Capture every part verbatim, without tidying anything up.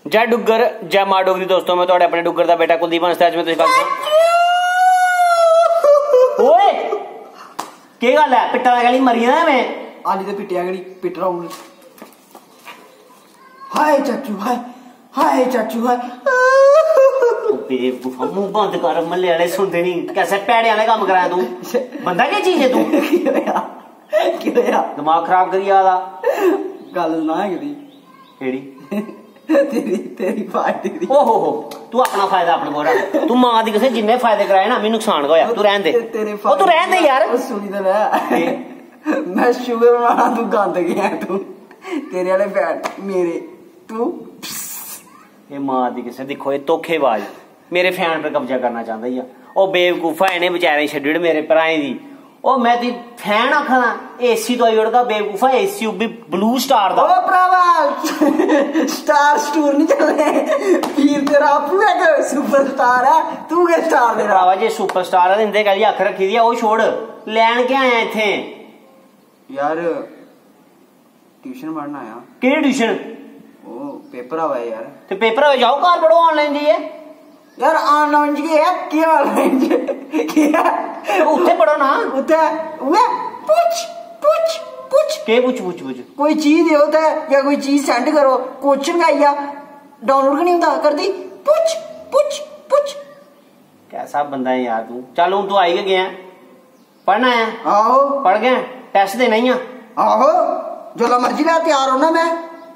जय डुग्गर, जय मां डोगरी। दोस्तों, मैं थुआढ़े अपने डुग्गर दा बेटा कुलदीप हंस। अज्ज मैं तुसें गल्ल सनां। ओए, केह् गल्ल ऐ? पिट्टा दा कैह्ली मरी गेदा में? आली ते पिट्टेआ गै निं, पिट्ट रहा हून। हाय चाचू, हाय, हाय चाचू, हाय। ओ बेवकूफा, मुंह बंद कर, म्हल्ले आह्ले सुनदे निं। कैसे भैड़े आह्ले कम्म कराया तूं? बंदा केह् चीज ऐ तूं? केह् होआ? केह् होआ? दमाग खराब करी जा दा। गल्ल ना करी। केह्ड़ी? तेरी, तेरी पार्टी दी। ओहो हो, तू अपना फायदा अपने कोल रख। तू मां दी कसम, जिन्ने फायदे कराए ना, मिगी नुकसान गै होया। तू रैह्न दे। ते-, तेरे ओ, तू रैह्न दे यार। ओ, सुनी ते लै। केह्? मैं शुगर बनाना, तू गंद गै ऐ तू। तेरे आह्ले फैन मेरे, तू। एह् मां दी कसम, दिक्खो, एह् धोखेबाज मेरे फैन पर कब्जा करना चांह्दा ई आ। ओ बेवकूफा, इ'नें बेचारें गी छड्डी ओड़ मेरे भ्राएं दी। ओ, मैं तुगी फैन आखा ना, एसी दोआई ओड़गा बेवकूफा, एसी ओह् बी ब्लू स्टार दा। ओ भ्रावा, स्टार स्टूर नहीं चलने। पीर तेरा आपूं गै इक सुपरस्टार ऐ, तू गै स्टार तेरा। भ्रावा, जे सुपरस्टार ऐ ते इंदे कैह्ली अक्ख रक्खी दी ऐ, ओह् छोड़, लैन क्या आया इत्थें? यार, ट्यूशन पढ़न आया। केह्ड़ी ट्यूशन? ओह् पेपर आवा दे यार। ते पेपर होए, जाओ घर पढ़ो online जाइयै। यार online च केह् ऐ? केह् online च? केह् ऐ? उत्थै पढ़ो ना। उत्थै उ'ऐ पुछ, पुछ, पुछ। केह् पुछ, पुछ, पुछ? कोई चीज देओ ते जां कोई चीज send करो, question गै आई गेआ। Download गै निं होंदा, करदी पुछ, पुछ, पुछ। कैसा बंदा ऐ यार तू? चल हून तू आई गै गेआ ऐ। पढ़ना ऐ? आहो। पढ़गे? Test देना ही आ। आहो। जिसलै मर्जी लै, त्यार रौह्ना में।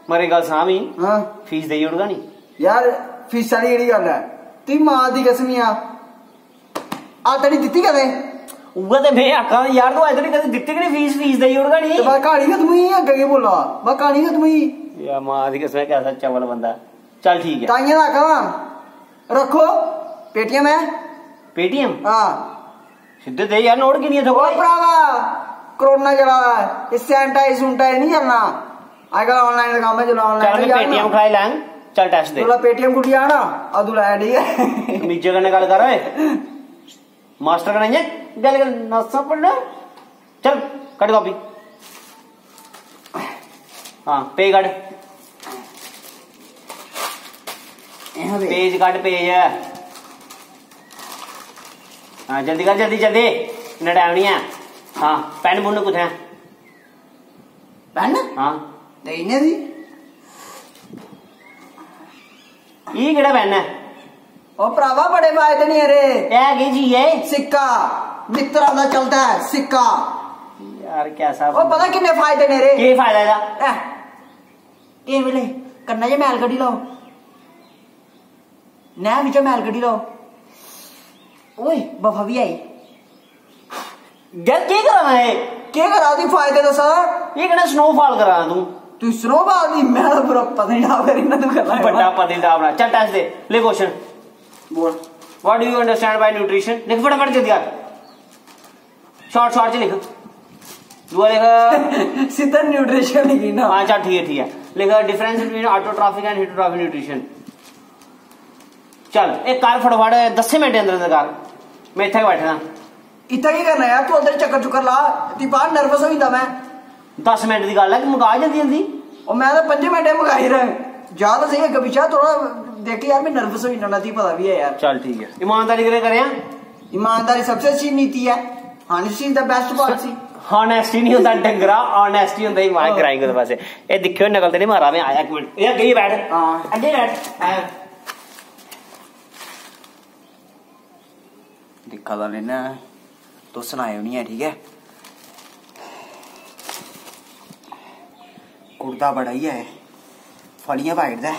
मरे गल्ल सनां मी, हां। फीस देई ओड़गा नी? यार, फीसा दी केह्ड़ी गल्ल ऐ? तुगी मां दी कसम ऐ, अज्ज धोड़ी दित्ती कदें? उ'ऐ ते में आखा दा यार, तूं अज्ज धोड़ी कदें दित्ती गै नी फीस, फीस देई ओड़गा नी। ते बस क्हानी खत्म होई, अग्गें केह् बोला? बस क्हानी खत्म होई। यार, मां दी कसम, कैसा चवल बंदा। चल ठीक ऐ। ताइयें दा आखा दा, रक्खो, Paytm ऐ। Paytm? हां। सिद्धे दे यार, नोट गिनियै थोह्ड़ा। ओ भरावा, कोरोना चला दा ऐ, एह् sanitize सुनटाइज निं चलना। अजकल online दा कम्म ऐ, चलो online चल, में जाना। Paytm खलाई लैङ, चल test दे। चलो Paytm खुल्ली जाना, अदू लै, ठीक ऐ? कमीजै कन्नै गल्ल कर ओए। मास्टर कन्नै इ'यां गल्ल कर, नस्सा पढ़ना। चल, कट copy। हां, page cut. Page cut, page। हां, जल्दी कर, जल्दी, जल्दी। इन्ना time निं ऐ। हां, pen पुन्न कुत्थै ऐ? Pen? हां। देई ने दी। एह् केह्ड़ा pen ऐ? ओ भरावा, बड़े फायदे ने एह्दे। है केह् चीज ऐ? सिक्का, मित्तरा दा चलदा ऐ सिक्का। यार, कैसा ओ, पता किन्ने फायदे ने एह्दे? केह् फायदा एह्दा? ऐ, केईं बेल्लै कन्नै जे मैल कड्ढी लैओ, नैं बिच्चा मैल कड्ढी लैओ, ओए, बफा बी आई। यार, केह् करा दा एह्? केह् करा दी? फायदे दस्सा दा। एह् केह्ड़ा snowfall करा दा तूं? तूं snowfall दी? मैं तां पूरा पत्नीटाप करी ना, तूं करा दा। बड्डा पत्नीटाप ना। चल, test दे, लिख question। बोल। What do you understand by nutrition? लिख फटाफट, जल्दी कर। Short, short च लिख। दूआ लिख। सिद्धा nutrition लिखी ना। हां, चल, ठीक ऐ, ठीक ऐ। लिख, difference between autotrophic and heterotrophic nutrition। चल, एह् कर फटोफट, दस्सें मिंटें अंदर अंदर कर। मैं इत्थै गै बैठे दा। इत्थै केह् करना यार, तूं अंदर चक्कर चुक्कर ला, तुगी पता nervous होई जंदा मैं। दस मिंट दी गल्ल ऐ, मका जल्दी जल्दी। ओ, मैं तां पंजे मिंटें मकाई रहा। जा तां स्हेई अग्गें पिच्छें, थोह्ड़ा दिक्ख यार, मैं nervous होई जन्ना, तुगी पता बी ऐ यार। चल ठीक ऐ, ईमानदारी कन्नै करेआं। ईमानदारी सबसे अच्छी नीति ऐ। Honesty is the best policy। Honesty नहीं होंदा डंगरा, honesty होंदा ईमान। हां। ग्राईं कुतै पासै। एह् दिक्खेओ, नकल ते नहीं मारा में। आया इक मिंट, एह् अग्गें ही बैठ। हां। अग्गें बैठ। आया। दिक्खा दा नेईं ना, तुस सनाएओ निं ऐ, ठीक ऐ? कुड़दा बड़ा ही ऐ, फलियां पाई ओड़दा ऐ।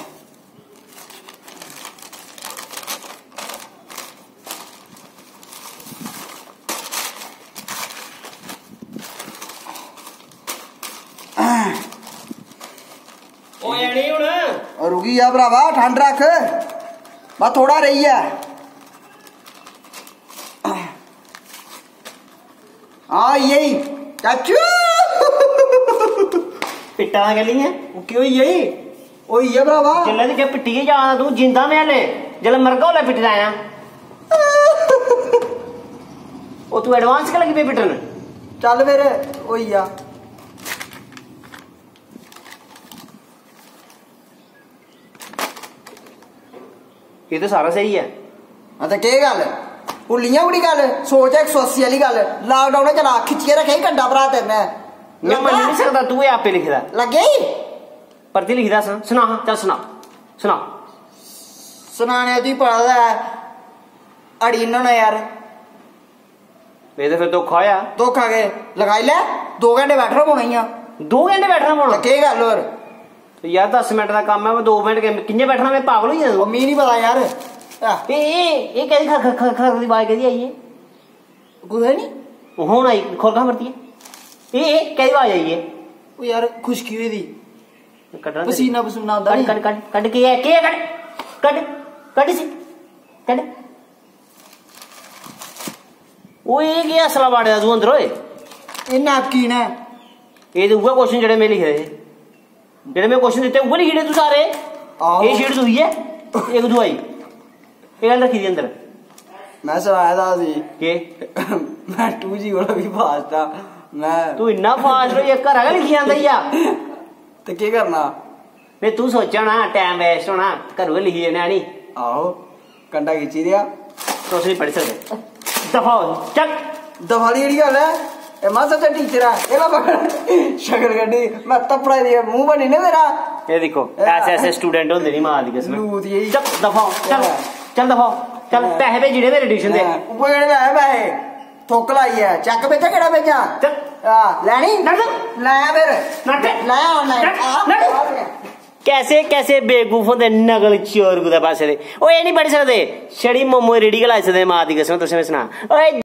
होया निं हुन। रुकी जा भरावा, ठंड रख, बस थोड़ा रेही ऐ। हां, आई गेई चाचू। पिट्टा दा कैह्ली ऐ? ओह् केह् होई गेई? होई गेआ भरावा। जिसलै दिक्खेआ पिट्टी गै जा तूं, जींदा में हल्ले, जिसलै मरगा उसलै पिट्टी लैना। ओह् तूं advance गै लगी पे पिट्टन। चल फिर, होई गेआ। एह् ते सारा स्हेई ऐ। हां, ते केह् गल्ल? भुल्लियां ओड़ी गल्ल? सोच इक सौ अस्सी आह्ली गल्ल। लाकडाउन चला, खिच्चियै रक्खेआ ई कंडा भ्राऽ तेरे ने। में मन्नी निं सकदा, तूं एह् आपे लिखे दा। लग्गे ई? परतियै लिखे दा, सना, सना, चल सना, सना। सनाने दी पता ते ऐ, अड़ी इन्ना ना यार। एह् ते फिर धोखा होआ। धोखा केह्? लखाई लै, दो घैंटे बैठना पौना इ'यां। दो घैंटे बैठना पौना? ते केह् गल्ल होर? ते यार, दस मिंट दा कम्म ऐ, में दो मिंट के-, कि'यां बैठना? में पागल होई जाना। ओह्, मिगी निं पता यार। आह। एह्, एह्, एह् कैह्दी ख-, ख-, ख-, खरखर दी अवाज कैह्दी आई एह्? कुतै निं। ओह् हून आई, खोल खां परतियै। एह्, एह् कैह्दी अवाज आई एह्? ओह् यार, खुश्की होई दी। कड्ढना तेरी। पसीना पसूना आंदा कड्ढ, निं। कड्ढ, कड्ढ, कड्ढ, केह् ऐ? केह् ऐ? कड्ढ, कड्ढ, कड्ढ इसी। कड्ढ। ओह्, एह् केह् असला बाड़े दा तूं अंदर, ओए? एह् नैपकिन ऐ। एह् ते उ'ऐ क्वेश्चन जेह्ड़े में लिखे दे हे। जेह्ड़े में क्वेश्चन दित्ते, उ'ऐ लिखी ओड़े तूं सारे। आहो। एह् शीट दूई ऐ, एह् कु'त्थूं आई? एह् गल्ल रक्खी दी अंदर। में सनाए दा हा तुगी। केह्? में टू जी कोला बी फास्ट आं। में तूं इन्ना फास्ट होई गेआ, घरा गै लिखी आंदा ई आ। ते केह् करना? नेईं, तूं सोचेआ होना, टैम वेस्ट होना, घरों गै लिखी जन्ने आं, नी? आहो, कंडा खिच्ची रेहा। तुस निं पढ़ी सकदे। दफा हो, चल। दफा आह्ली जेह्ड़ी गल्ल ऐ, एह् मासा चा टीचर ऐ, एह् लै पकड़। शकल कड्ढी, में थप्पड़ा देइयै मूंह् बनी ना तेरा। एह् दिक्खो, ऐ। ऐसे, ऐसे स्टूडेंट होंदे नी, मां दी कसम। लूत जेही। चल, दफा हो, चल, ऐ। चल, दफा हो, चल, ऐ। पैसे भेजी ओड़े मेरे ट्यूशन दे। ऐ, उप्पर जेह्ड़े पैसे, पैसे। थुक्क लाइयै, चैक भेजां, केह्ड़ा भेजां? चल। हां, लैनी? नट। लै फिर। नट। लै online। नट, आ, नट। आ। कैसे, कैसे बेवकूफ होंदे नकल चोर कुतै पासै दे। ओह् एह् निं पढ़ी सकदे, छड़ी मोमो दी रेह्ड़ी गै लाई सकदे, मां दी कसम, तुसें में सनां। ओए,